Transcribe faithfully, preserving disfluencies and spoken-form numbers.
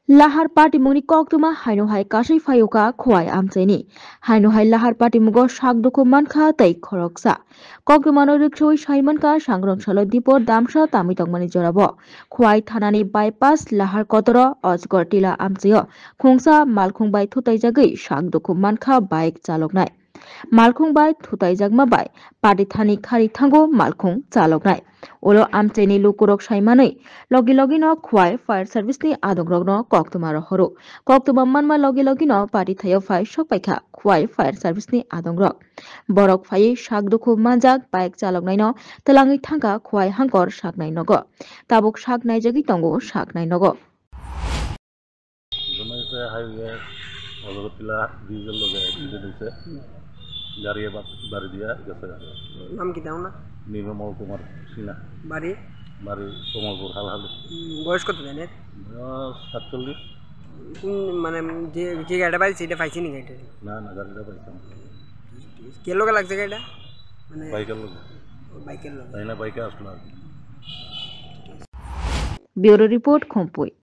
Lahar patimungni koktwma haino hai kasui phaio kha Khowai amchaini. Haino hai lahar patimungo sak dukhu mankha tei khoroksa. Koktwmano rwksaui sai mankha Sangrong salo dipor damsa tamui tongmani jorao. Khowai thanani bypass lahar kotoro Ajgor Tila amchaio khungsa malkhung bai thutaijagwi sak dukhu mankha bike chaloknai. Malkhung bai thutaijakma bai pati thani khari thango malkhung chaloknai. Ulo amchaini lukurok saimanwi logi logino Khowai fire service ni adongrokno koktwma rohoro. Koktwma manma logi logino pati thaio phai sokpaikha Khowai fire service ni adongrok. Borok phaiwi sak dukhu manjak bike chaloknaino twlangwi thangkha Khowai hangkor saknai nogo. Tabuk sak naijagwi tongo saknai nogo. ঘটনা হয়েছে হাইওয়ে অজগরটিলা ব্রিজের লগে অ্যাক্সিডেন্ট হয়েছে। গাড়ি এবার বাড়ি দিয়া গেছে। নাম কি তার না? নির্মল কুমার সিনহা। বাড়ি? বাড়ি কমলপুর হালহালি। উম, বয়স কত জানেন? বয়স সাতচল্লিশ। কোন, মানে, যে, যে গাড়িটা পাইছে, এটা পাইছে নি গাড়িটা? না, না, গাড়িটা পাইছে না। কে লগে লাগছে গাড়িটা? মানে বাইকের লগে। ও, বাইকের লগে। তাই না, বাইকে আসলো আর কি। Bureau report, Khumpui.